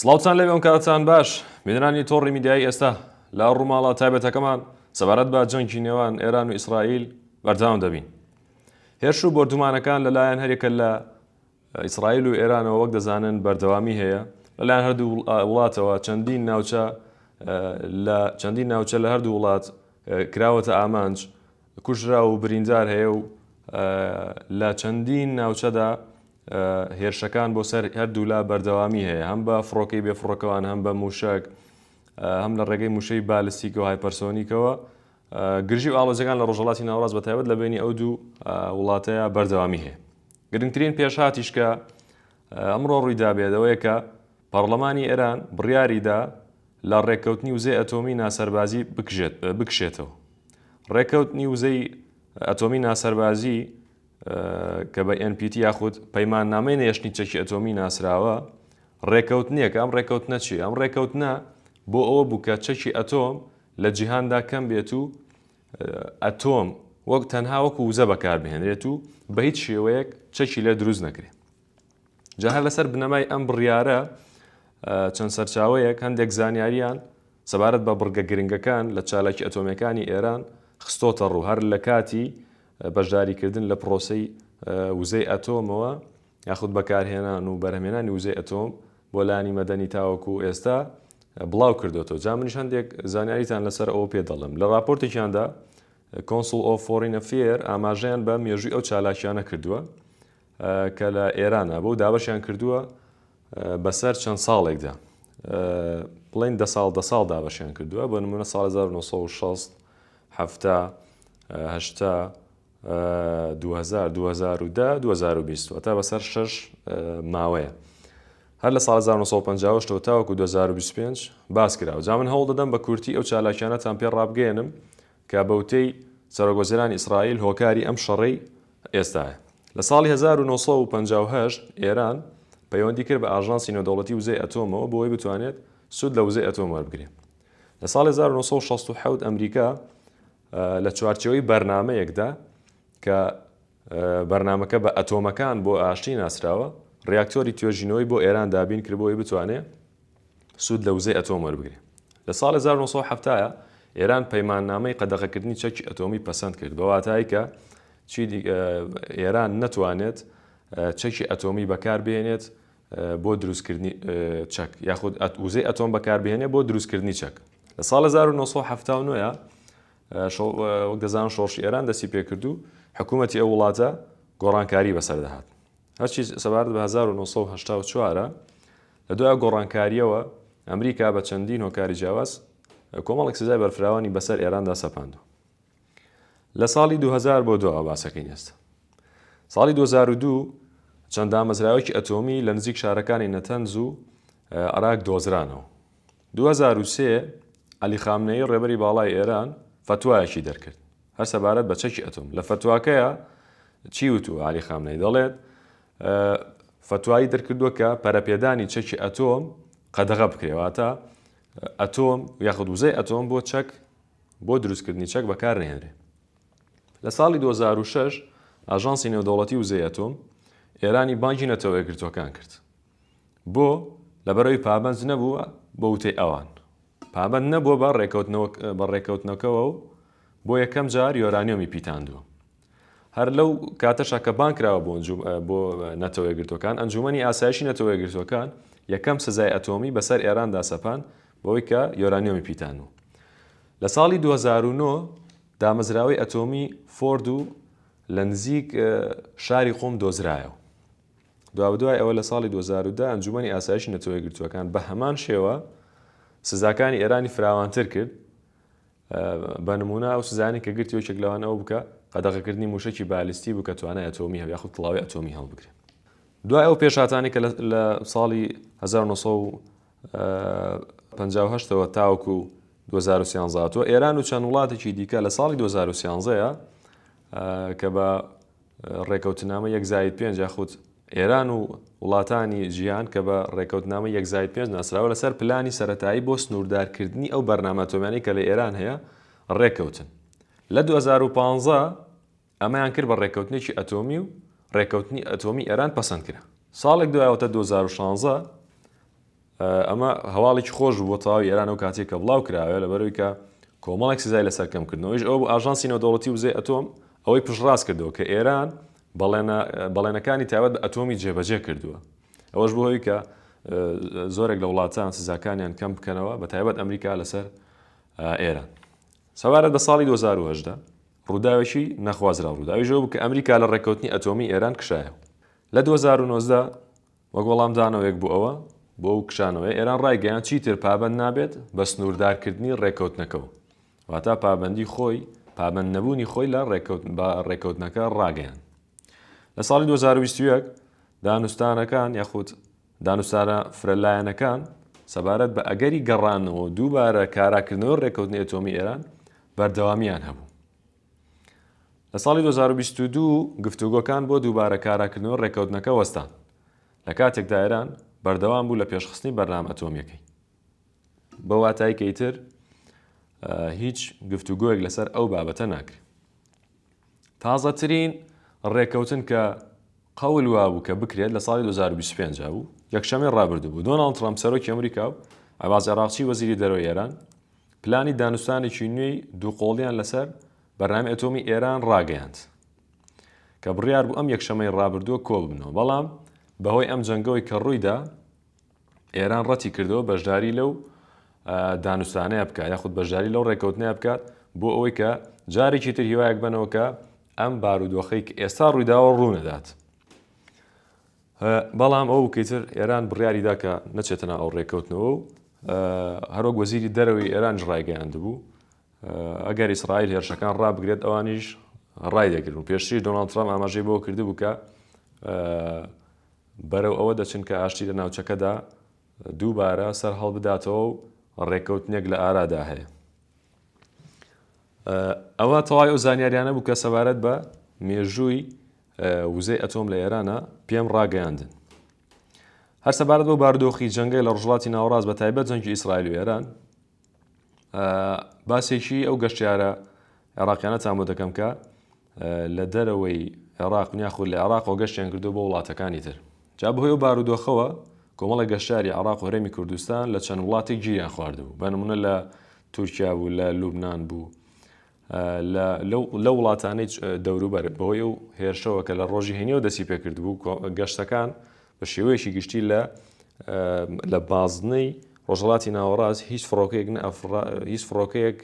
سڵاوتان لێبێ کاتتان باش بینەرانی تۆڕی میدیایی ئێستا لە ڕووماڵە تایبەتەکەمان سەبارەت بە جەنگی نێوان ئێران و ئیسرائیل بەردەوام دەبین. هێرش و بۆردومانەکان لەلایەن هەریەکە لە ئیسرائیل و ئێرانەوە وەک دەزانن بەردەوامی هەیە لەلایەن هەردوو وڵاتەوە چەندین ناوچە لە چەندین ناوچە لە هەردوو وڵات کراوەتە ئامانج کوژرا و بریندار هەیە و لە چەندین ناوچەدا هێرشەکان بۆ سەر هەردوولا بەردەوامی هەیە هەم بە فڕۆکەی بێفڕۆکەوان هەم بە موشک هەم لە ڕێگەی موشەی بالستیکەوە هایپەرسۆنیکەوە گرژی و ئاڵۆزیەکان لە ڕۆژهەڵاتی ناوەڕاست بە تایبەت لە بینی ئەو دوو وڵاتەیە بەردەوامی هەیە. گرنگترین پێشهاتیش کە ئەمڕۆ ڕوویدا بێت ئەوەیە کە پەڕلەمانی ئێران بڕیاریدا لە ڕێککەوتنی وزەی ئەتۆمی ناسەربازی بکژێت بکشێتەوە. ڕێککەوتنی وزەی ئەتۆمی ناسەربازی کە بە NPT یاخود پەیماننامەی نەهێشتنی چەکی ئەتۆمی ناسراوە ڕێکەوتنێکە ئەم ڕێکەوتنە چی ئەم ڕێکەوتنە بۆ ئەوە بوو کە چەکی ئەتۆم لە جیهاندا کەم بێت و ئەتۆم وەک تەنها وەکو وزە بەکاربهێنرێت و بە هیچ شێوەیەک چەکی لێ دروست نەکرێت. جا هەر لەسەر بنەمای ئەم بڕیارە چەند سەرچاوەیەک هەندێک زانیاریان سەبارەت بە بڕگە گرنگەکان لە چالاکی ئەتۆمیەکانی ئێران خستۆتە ڕوو هەر لە کاتی بەشداریکردن لە پرۆسەی وزەی ئەتۆمەوە یاخود بەکارهێنان و بەرهەمهێنانی وزەی ئەتۆم بۆ لایەنی مەدەنی تاوەکو ئێستا بڵاو کردوێتەوە جا منیش هەندێک زانیاریتان لەسەر ئەوە پێ دەڵێم لە راپۆرتێکیاندا Council of Foreign Affair ئاماژەیان بە مێژووی ئەو چالاکیانە کردووە کە لە ئێرانە بۆ دابەشیان کردووە بەسەر چەند ساڵێکدا بڵین دە ساڵ دە ساڵ دابەشیان کردووە بۆ نمونە ساڵ 1960 هەفتا هەشتا 2000 2010 2020 واتە بەسەر شەش ماوەیە هەر لە ساڵ 1950 ەوە تاوەکو 2025 باس کراوە جا من هەوڵ دەدەم بە کورتی ئەو چالاکیانەتان پێ ڕابگەیەنم کە بەوتەی سەرۆکوەزیرانی ئیسرائیل هۆکاری ئەم شەڕەی ئێستایە. لە ساڵی 1958 ئێران پەیوەندی کرد بە ئاژانسی نێودەوڵەتی وزەی ئەتۆمەوە بۆ ئەوەی بتوانێت سوود لە وزەی ئەتۆم وەربگرێت. لە ساڵی 1967 ئەمریکا لە چوارچێوەی بەرنامەیەکدا کە بەرنامەکە بە ئەتۆمەکان بۆ ئاشتی ناسراوە، ڕیاکتۆری توێژینەوەی بۆ ئێران دابین کرد بۆ ئەوەی بتوانێت سوود لە وزەی ئەتۆم وەربگرێت. لە ساڵی 1970 ئێران پەیماننامەی قەدەغەکردنی چەکی ئەتۆمی پەسەند کرد بە واتای کە چیدی ئێران نەتوانێت چەکی ئەتۆمی بەکاربهێنێت بۆ دروستکردنی چەک یاخود وزەی ئەتۆم بەکاربهێنێت بۆ دروستکردنی چەک. لە ساڵ 1979 وەک دەزانن شۆڕشی ئێران دەستی پێکرد و حکوومەتی ئەو وڵاتە گۆڕانکاری بەسەر دەهات. هەرچی سەبارەت بە 1984 لە دوای گۆڕانکارییەوە ئەمریکا بە چەندین هۆکاری جیاواز کۆمەڵێک سزای بەرفراوانی بەسەر ئێراندا سەپاندووە. لە ساڵی 2000 بۆ دواوە باسەکەین ئێستا. ساڵی 2002 چەند دامەزراوەیەکی ئەتۆمی لە نزیک شارەکانی نەتەنز و ئەراک دۆزرانەوە. 2003 عەلی خامنەیی ڕێبەری باڵای ئێران فەتوایەکی دەرکرد هەر سەبارەت بە چەکی ئەتۆم. لە فەتواکەیا چی وتووە عەلی خامنەیی دەڵێت فەتوایی دەرکردووە کە پەرەپێدانی چەکی ئەتۆم قەدەغە بکرێ واتە ئەتۆم یاخود وزەی ئەتۆم بۆ چەک بۆ دروستکردنی چەک بەکار نهێنرێ. لە ساڵی 2006 ئاژانسی نێودەوڵەتی وزەی ئەتۆم ئێرانی بانکی نەتەوە یەکگرتووەکان کرد. بۆ؟ لەبەرئەوەی پابەند نەبووە بە وتەی ئەوان. پابەند نەبووە بە بە ڕێککەوتنەکەوە و بۆ یەکەم جار یۆرانیۆمی پیتاندووە. هەر لەو کاتەشا کە بانگ کراوە بۆ بۆ نەتەوە یەکگرتووەکان، ئەنجوومەنی ئاسایشی نەتەوە یەکگرتووەکان یەکەم سزای ئەتۆمی بەسەر ئێراندا سەپاند بەوەی کە یۆرانیۆمی پیتاندووە. لە ساڵی 2009 دامەزراوەی ئەتۆمی فۆردو لە نزیک شاری قوم دۆزرایەوە. دوابەدوای ئەوە لە ساڵی 2010 ئەنجوومەنی ئاسایشی نەتەوە یەکگرتووەکان بە هەمان شێوە سزاکانی ئێرانی فراوانتر کرد بە نمونە ئەو سزانی کە گرتی یەکێک لەوان ئەو بکە قەدەغەکردنی موشکی بالیستی بوو کە توانای ئەتۆمی هەبێ یاخود کڵاوی ئەتۆمی هەڵبگرێت دوای ئەو پێشهاتانی کە لە ساڵی 1958ەوە تاوەکو 2013 هاتووە ئێران و چەند وڵاتێکی دیکە لە ساڵی 2013 کە بە ڕێکەوتنامە یەک زاید پێنج یاخود ئێران و وڵاتانی جیهان کە بە ڕێکەوتنامە یەک زاید پێنج ناسراوە لەسەر پلانی سەرەتایی بۆ سنووردارکردنی ئەو بەرنامە ئەتۆمیانەی کە لە ئێران هەیە ڕێککەوتن. لە 2015 ئەمەیان کرد بە ڕێککەوتنێکی ئەتۆمی و ڕێککەوتنی ئەتۆمی ئێران پەسەند کرا. ساڵێک دوای واتە 2016. ئەمە هەواڵێکی خۆش بوو بۆ تەواوی ئێران ئەو کاتێک کە بڵاو کراوە لەبەرەوەی کە کۆمەڵێک سزای لەسەر کەم کردنەوەیش ئەو ئاژانسی نێودەوڵەتی وزەی ئەتۆم ئەوەی پشتڕاست کردەوە کە ئێران بەڵێنەکانی تایبەت بە ئەتۆمی جێبەجێ کردووە ئەوەش بۆ هۆی کە زۆرێک لە وڵاتان سزاکانیان کەم بکەنەوە بە تایبەت ئەمریکا لەسەر ئێران سەبارەت بە ساڵی 2010 ڕووداوێکی نەخوازرا ڕووداویژەوە بوو کە ئەمریکا لە ڕێککەوتنی ئەتۆمی ئێران کشایە لە 2019 وەک وەڵامدانەوەیەک بۆ ئەوە، بۆ ئەو کشانەوەیە، ئێران ڕایگەیاند چیتر پابەند نابێت بە سنووردارکردنی ڕێککەوتنەکەوە، واتە پابەندی خۆی پابەند نەبوونی خۆی لە بە ڕێککەوتنەکە ڕاگەیاند. لە ساڵی 2021 دانوستانەکان یاخود دانوستانە فرەلایەنەکان سەبارەت بە ئەگەری گەڕانەوە دووبارە کاراکردنەوەی ڕێککەوتنی ئەتۆمی ئێران بەردەوامیان هەبوو. لە ساڵی 2022 گفتوگۆکان بۆ دووبارە کاراکردنەوەی ڕێککەوتنەکە وەستان، لە کاتێکدا ئێران بەردەوام بوو لە پێشخستنی بەرنامە ئەتۆمییەکەی. بە واتای کە ئیتر هیچ گفتوگۆیەک لەسەر ئەو بابەتە ناکرێت. تازەترین ڕێککەوتن کە قەول وابوو کە بکرێت لە ساڵی 2025 بوو، یەکشەممەی ڕابردوو بوو، دۆناڵد ترەمپ سەرۆکی ئەمریکا و عەباس عێراقچی وەزیری دەرەوەی ئێران پلانی دانوستانێکی نوێی دووقۆڵیان لەسەر بەرنامەی ئەتۆمی ئێران ڕاگەیاند کە بڕیار بوو ئەم یەکشەمەی ڕابردووە کۆببنەوە، بەڵام بەهۆی ئەم جەنگەوەی کە ڕوویدا ئێران ڕەتی کردەوە بەشداری لەو دانوستانەیە بکات یاخود بەشداری لەو ڕێککەوتنەیە بکات بۆ ئەوەی کە جارێکی تر هیوایەک بەنەوە کە ئەم بارودۆخەی کە ئێستا ڕوویداوە ڕوونەدات. بەڵام ئەو کەیتر ئێران بڕیاریدا کە نەچێتە ناو ئەو ڕێککەوتنەوە و هەروەک وەزیری دەرەوەی ئێرانیش ڕایگەیاندبوو ئەگەر ئیسرائیل هێرشەکان ڕابگرێت ئەوانیش ڕایدەگرن و پێشتریش دۆناڵد ترامپ ئاماژەی بۆ کردبوو کە بەرەو ئەوە دەچن کە ئاشتی لە ناوچەکەدا دووبارە سەر هەڵبداتەوە و ڕێککەوتنێک لە ئارادا هەیە. ئەوە تەواوی ئەو زانیاریانە بوو کە سەبارەت بە مێژووی وزەی ئەتۆم لە ئێرانە پێم ڕاگەیاندن. هەر سەبارەت بۆ بارودۆخی جەنگەی لە ڕژڵاتی ناوەڕاست بە تایبەت جەنگی ئیسرائیل و ئێران باسێکی ئەو گەشتیارە عێراقیانەتان بۆ دەکەم کە لە دەرەوەی عێراق یاخود لە عێراقەوە گەشتیان کردو بۆ وڵاتەکانی تر جا بەهۆی ئەو بارودۆخەوە کۆمەڵە گەشتاری عێراق و هەرێمی کوردستان لە چەند وڵاتێک گیریان خواردبوو بە نمونە لە تورکیا بوو لە لوبناان بوو لە وڵاتانەی دەوروبەر بەهۆی ئەو هێرشەوە کە لە ڕۆژی هەینیەوە دەستی پێکردبوو گەشتەکان بە شێوەیەکی گشتی لە لە بازنەی ڕۆژهڵاتی ناوەڕاست هیچ فڕۆکەیەک هیچ فڕۆکەیەک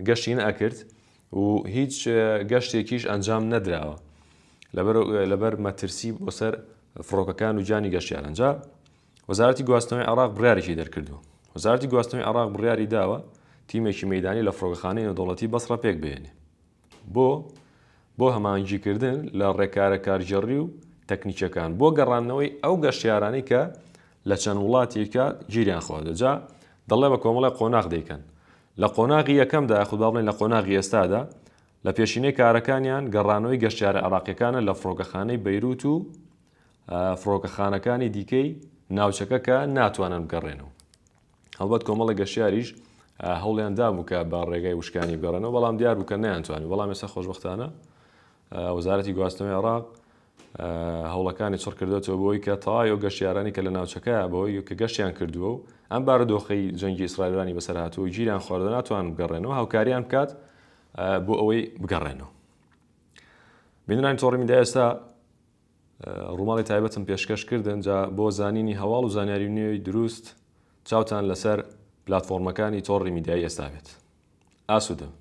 گەشتی نەکرد و هیچ گەشتێکیش ئەنجام نەدراوە لەبەر مەترسی بۆ سەر فڕۆکەکان و گیانی گەشتیاران جا وەزارەتی گواستنەوەی عێراق بڕیارێکی دەرکردووە وەزارەتی گواستنەوەی عێراق بڕیاری داوە تیمێکی مەیدانی لە فڕۆکەخانەی نێودەوڵەتی بەسڕە پێک بهێنێ بۆ بۆ هەماهەنگیکردن لە ڕێکارە کارگێڕی و تەکنیکیەکان بۆ گەڕاندنەوەی ئەو گەشتیارانەی کە لە چەند وڵاتێکە گیریان خواردوە جا دەڵێ بە کۆمەڵی قۆناغ دەیکەن لە قۆناغی یەکەمدا یاخود با بڵێن لە قۆناغی ئێستادا لە پێشینەی کارەکانیان گەڕانەوەی گەشتیارە عێراقیەکانە لە فڕۆکەخانەی بەیروت و فڕۆکەخانەکانی دیکەی ناوچەکە کە ناتوانن بگەڕێنەوە هەڵبەت کۆمەڵە گەشتیاریش هەوڵیان دابوو کە بە ڕێگای وشکانی بگەڕێنەوە بەڵام دیار بوو کە نەیانتوانی بەڵام ئێستا خۆشبەختانە وەزارەتی گواستنەوەی عێراق هەوڵەکانی چڕ کردوێتەوە بۆی کە تەواوی ئەو گەشتیارانی کە لە ناوچەکە بەوەی کە گەشتیان کردووە و ئەم بارودۆخی جەنگی ئیسرائیلانی بەسەر هاتووە گیریان خواردە ناتوان بگەڕێنەوە هاوکاریان بکات بۆ ئەوەی بگەڕێنەوە بینرانی تۆڕی میدیا ئێستا ڕووماڵی تایبەتم پێشکەش کردن جا بۆ زانینی هەواڵ و زانیاری نوێی دروست چاوتان لەسەر پلاتفۆرمەکانی تۆڕی میدیایی ئێستا بێت. ئاسوودەم.